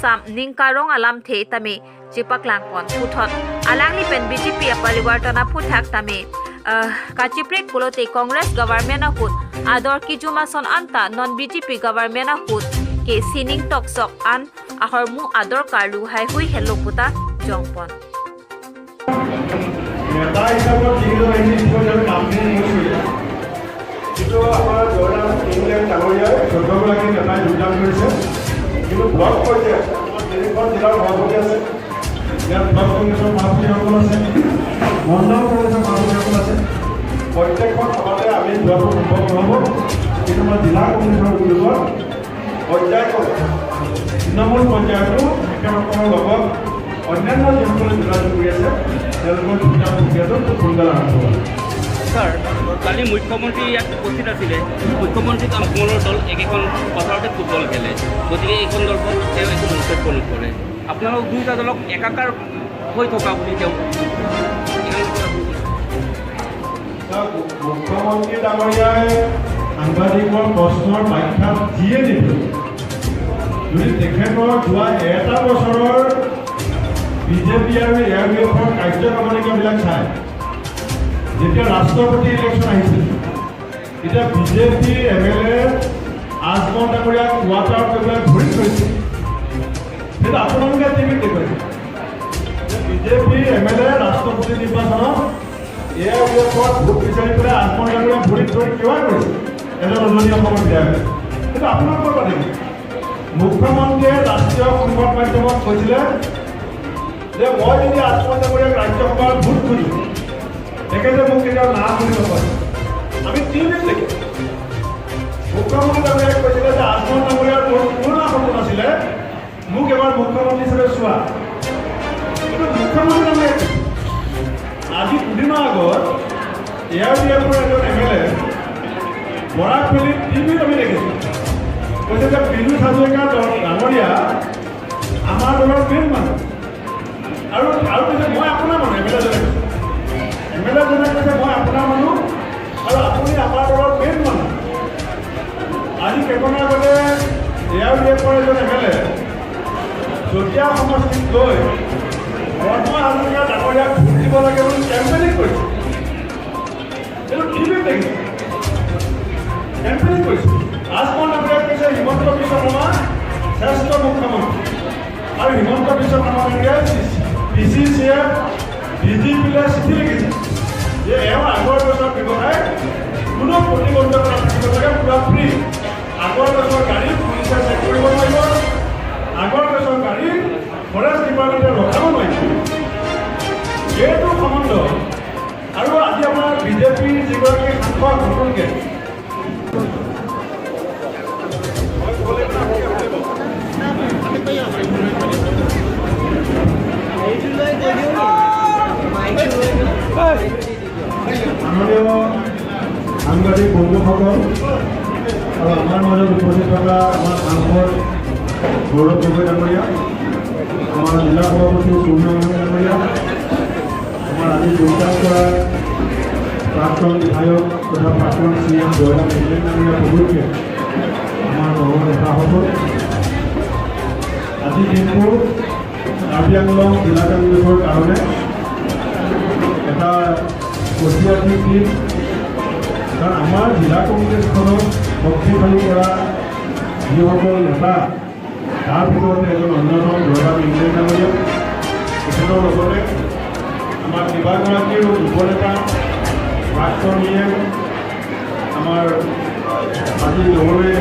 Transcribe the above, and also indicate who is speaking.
Speaker 1: Assam ningkarong alam the tami chipaklang pon phuthot alangli pen BJP a parivartana phuthak tami kachiprik pulote Congress government a hut ador kijuma son anta non BJP government a hut ke sining tok sok an ahor mu ador karlu hai hui hello puta jongpon.
Speaker 2: নেতা হিচাপত যিকেইজন আহিছে, ইতিমধ্যে আমি নামখিনি কৈছোঁৱেই। কিন্তু আমাৰ Jairam England ডাঙৰীয়াই 14গৰাকী নেতাই যোগদান কৰিছে। কিন্তু ব্লক পৰ্যায়ত আমাৰ তিনিখন জিলাৰ সভাপতি আছে, ইয়াত ব্লক কংগ্ৰেছৰ সভাপতিসকল আছে, মণ্ডল কংগ্ৰেছৰ সভাপতিসকল আছে। প্ৰত্যেকখন সভাতে আমি যোৱাটো সম্ভৱ নহ'ব। কিন্তু আমাৰ জিলা কংগ্ৰেছৰ উদ্যোগত পৰ্যায়ক্ৰমে তৃণমূল পৰ্যায়তো তেখেতসকলৰ লগত অন্যান্য যিসকলে যোগাযোগ কৰি আছে, তেওঁলোকৰ যোগদান প্ৰক্ৰিয়াটো খুব সোনকালে আৰম্ভ হ'ব।
Speaker 3: ছাৰ, কালি মুখ্যমন্ত্ৰী ইয়াত উপস্থিত আছিলে। মুখ্যমন্ত্ৰীক কমলৰ দল একেখন পথাৰতে ফুটবল খেলে, গতিকে এইখন দলখন তেওঁ একো মন্তব্য নকৰে। আপোনালোক দুয়োটা দলক একাকাৰ হৈ থকা বুলি তেওঁ।
Speaker 2: চাওক, মুখ্যমন্ত্ৰী ডাঙৰীয়াই সাংবাদিকৰ প্ৰশ্নৰ ব্যাখ্যাত যিয়ে নিদিয়ে, যদি তেখেতৰ যোৱা এটা বছৰৰ বিজেপি আৰু এ I U এফৰ কাৰ্যক্ৰমণিকাবিলাক চায়, যেতিয়া ৰাষ্ট্ৰপতি ইলেকশ্যন আহিছিল, তেতিয়া বিজেপিৰ এম এল এ আজমল ডাঙৰীয়াক কোৱাৰ্টাৰত গৈ পেলাই ভৰিত ধৰিছিল। সেইটো আপোনালোকে টিভিত দেখুৱাইছে। বিজেপিৰ এম এল এ ৰাষ্ট্ৰপতি নিৰ্বাচনত এ I U এফত ভোট বিচাৰি পেলাই আজমল ডাঙৰীয়াক ভৰিত ধৰি সেৱা কৰিছে এজন উজনি অসমৰ বিধায়কে। সেইটো আপোনালোকৰ পৰা দেখিছে। মুখ্যমন্ত্ৰীয়ে ৰাষ্ট্ৰীয় সংবাদ মাধ্যমত কৈছিলে যে মই যদি আজমল ডাঙৰীয়াক ৰাজ্যসভাৰ ভোট খোজোঁ, তেখেতে মোক কেতিয়াও না বুলি নকয়। আমি টিভিত দেখিছোঁ। মুখ্যমন্ত্ৰী ডাঙৰীয়াই কৈছিলে যে আজমল ডাঙৰীয়াৰ মোৰ পুৰণা সপোন আছিলে মোক এবাৰ মুখ্যমন্ত্ৰী হিচাপে চোৱা। কিন্তু মুখ্যমন্ত্ৰী ডাঙৰীয়াই কৈছে। আজি দুদিনৰ আগত এ I U এফৰ এজন এম এল এ বৰাক ভেলীত টিভিত আমি দেখিছোঁ, কৈছে যে পীযুষ হাজৰিকা ডাঙৰীয়া আমাৰ দলৰ মেইন মানুহ আৰু আৰু কৈছে, মই আপোনাৰ মানুহ। এম এল এজনে কৈছে, এম এল এজনে কৈছে, মই আপোনাৰ মানুহ আৰু আপুনি আমাৰ দলৰ মেইন মানুহ। আজি কেইদিনমানৰ আগতে এ I U এফৰ এজন এম এল এ চতিয়া সমষ্টিত গৈ মন্ময় হাজৰিকা ডাঙৰীয়াক ভোট দিব লাগে বুলি কেম্পেইনিং কৰিছে। এইটো টিভিত দেখিছে, কেম্পেইনিং কৰিছে। আজমল ডাঙৰীয়াই কৈছে, হিমন্ত বিশ্ব শৰ্মা শ্ৰেষ্ঠ মুখ্যমন্ত্ৰী আৰু হিমন্ত বিশ্ব শৰ্মা ডাঙৰীয়াই পি চি চিয়ে বিজেপিলৈ চিঠি লিখিছে যে এওঁ আগৰ বছৰ ব্যৱসায় কোনো প্ৰতিবন্ধকতা নাথাকিব লাগে, পূৰা ফ্ৰী। আগৰ বছৰ গাড়ী পুলিচে চেক কৰিব নোৱাৰিব, আগৰ বছৰ গাড়ী ফৰেষ্ট ডিপাৰ্টমেণ্টে ৰখাব নোৱাৰিব। এইটো সম্বন্ধ। আৰু আজি আমাৰ বিজেপিৰ যিগৰাকী সাংসদ নতুনকৈ, মই ক'ব লাগিব নে আপোনালোকে সুধিব? মাননীয় সাংবাদিক বন্ধুসকল আৰু আমাৰ মাজত উপস্থিত থকা আমাৰ সাংসদ গৌৰৱ গগৈ ডাঙৰীয়া, আমাৰ জিলা সভাপতি পূৰ্ণ ডাঙৰীয়া, আমাৰ আজি যোগদান কৰা প্ৰাক্তন বিধায়ক তথা প্ৰাক্তন চি এম জয়ৰাম ইংলেং ডাঙৰীয়া প্ৰমুখ্যে আমাৰ দলৰ নেতাসকল, আজিৰ দিনটো কাৰ্বি আংলং জিলা কংগ্ৰেছৰ কাৰণে এটা ঐতিহাসিক দিন। কাৰণ আমাৰ জিলা কংগ্ৰেছখনক শক্তিশালী কৰা যিসকল নেতা, তাৰ ভিতৰতে এজন অন্যতম জয়ৰাম ইংলেং ডাঙৰীয়া। তেখেতৰ লগতে আমাৰ কেইবাগৰাকীও যুৱ নেতা, প্ৰাক্তন ই এম, আমাৰ আজি দৌৰে